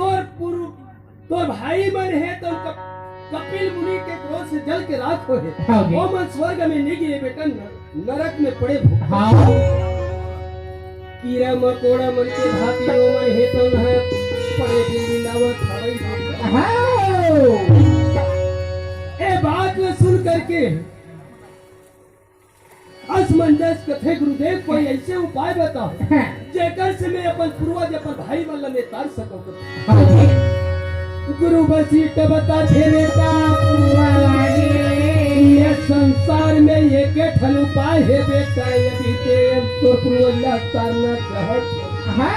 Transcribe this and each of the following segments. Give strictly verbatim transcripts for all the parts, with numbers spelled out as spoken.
तोर पुरु-, तोर भाई मन हे तो कप-, कपिल मुनि के क्रोध से जल के राख होहे। हाँ जी। ओ मन स्वर्ग में नहीं गिरे बेटा, न-, नरक में पड़े भुगते। हाँ। कीरा मकोड़ा मन के भांति ओ मन हे तो न पड़े बिलबिलावत हवई। हाँ। ए बात ला सुन करके असमंजस कथे, गुरुदेव, कोई ऐसे उपाय बताओ, हाँ। जेकर से मैं अपन पूर्वज, अपन भाई मन ला मैं तार सकूं। हाँ। गुरु वशिष्ठ बताथे बेटा, ये संसार में एक ठन उपाय हे बेटा, यदि ते तोर पूर्वज ला तारना चाहत हो। हाँ।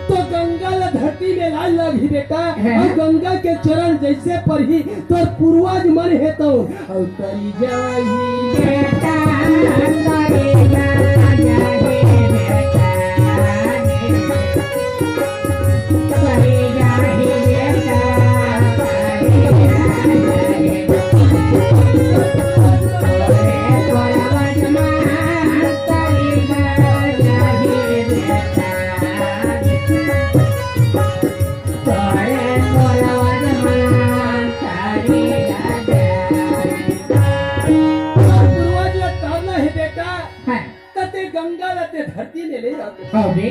तो गंगा ला धरती में लाए लागही बेटा, हाँ। अउ गंगा के चरण जैसे परही, तोर पूर्वज मन हे तो, अउ तरी जाही बेटा, तरी जाही बेटा, तरी जाही बेटा, तरी जाही बेटा। पूर्वज ला तारना हे बेटा, हाँ। त ते गंगा ला ते धरती में ले आते। हाँ जी।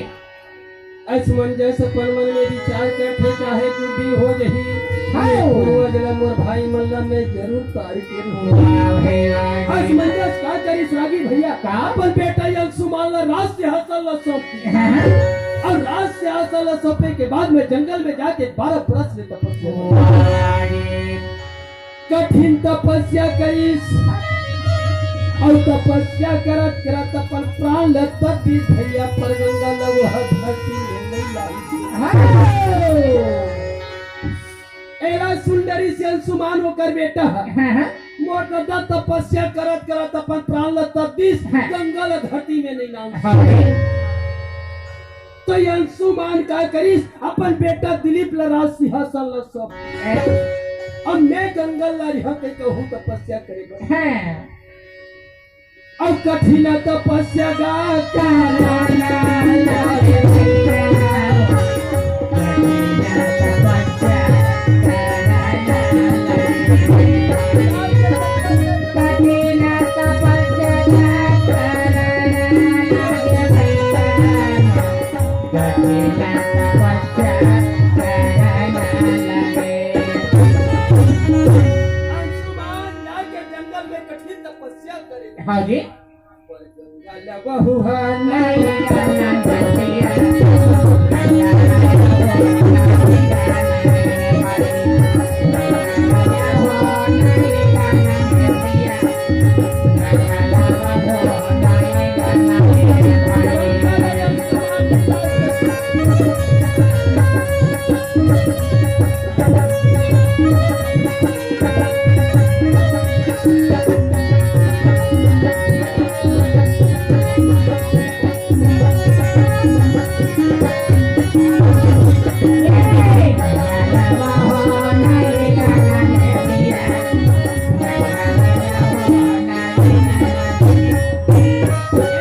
असमंजस अपन मन में विचार करथे, चाहे कुछ भी हो जही, हाँ। ये पूर्वज ला मोर भाई मन ला मैं जरूर तार के रहूं। वाह भाई वाह। असमंजस का करिस रागी भैया? का? अपन बेटा अंशुमान ला राज सिंहासन ला सौंप दिस। हाँ। अउ राज सिंहासन ला सौंपे के बाद में जंगल में जाके बारह बरस ले तपस्या। वाह रे। कठिन तपस्या करिस, अउ तपस्या करत करत अपन प्राण ल तप दिस भैया, पर गंगा ल वो धरती में नहीं लाइस। हाँ। एला सुन डरिस अंशुमान ओकर बेटा ह। हाँ, हाँ। मोर ददा तपस्या करत करत अपन प्राण ल तप दिस, हाँ। गंगा ल धरती में नहीं लाइस। हाँ। तो ये अंशुमान का करिस, अपन बेटा दिलीप ल राज सिंहासन ल सौंप। अब मैं गंगा ल ला रिहा के कहूँ तपस्या करे बर। हाँ। अब कठिन तपस्या गा करना लागे भैया। कठिन तपस्या करना लागे। कठिन तपस्या गा करना लागे भैया। कठिन तपस्या करना लागे। अंशुमान जाके जंगल में कठिन तपस्या करे। हाँ जी। पर गंगा ल वहू ह नहीं करना बतिया।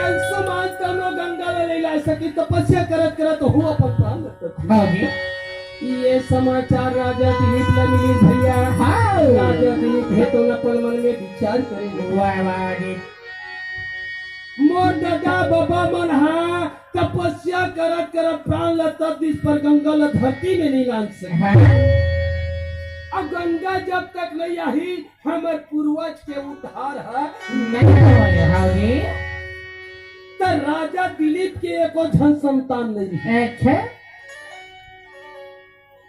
अंशुमान तनो गंगा ल नइ लाय सकिस, तपस्या करत करत ओहू अपन प्राण ल तप दिस। हाँ जी। ये समाचार राजा दिलीप ल मिलिस भैया। हाँ। राजा दिलीप हे तो अपन मन में विचार करे। वाह, वाह जी। मोर ददा बबा मन हा तपस्या करत करत प्राण ल तप दिस, पर गंगा ल धरती में नहीं लान सके। हाँ। अब गंगा जब तक नहीं आही, हमर पूर्वज के उद्धार ह नहीं होय, हाँ जी। त राजा दिलीप के एको झन संतान नहीं। अच्छा।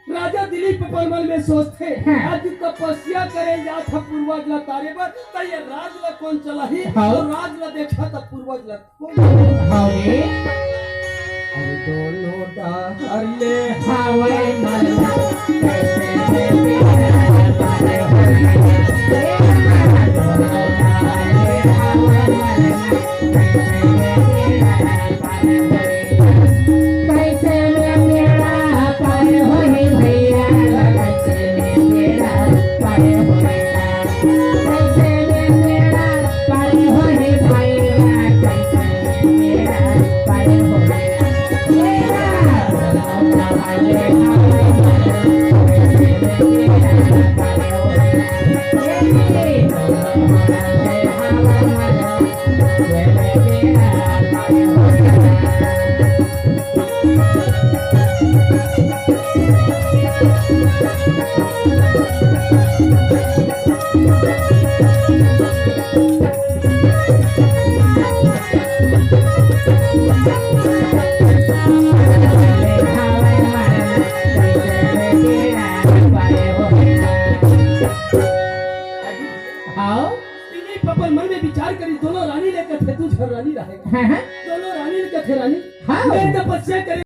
राजा दिलीप अपन मन में सोचथे, हाँ। आज तपस्या करे जात ह पूर्वज ला तारे बर, त ये राज ला कोन चलाही? हाँ। अउ राज ला देखा त पूर्वज ला कोन चलाही? हाँ रे। अरे दोनों डहर ले हवय मल्ला, कैसे में बेड़ा पार होही? दोनों डहर ले हवय मल्ला, कैसे में बेड़ा पार होही? कैसे में बेड़ा पार होही भैया, कैसे में बेड़ा पार होही? कैसे में बेड़ा पार होही भैया, कैसे में बेड़ा पार होही? बेड़ा, बेड़ा, आओ। तीनों पापन मन में विचार करिस, दोनों रानी ले कथे, दू झन रानी रहे। हाँ, हाँ। दोनों रानी ले कथे, रानी, हाँ। मैं तपस्या करे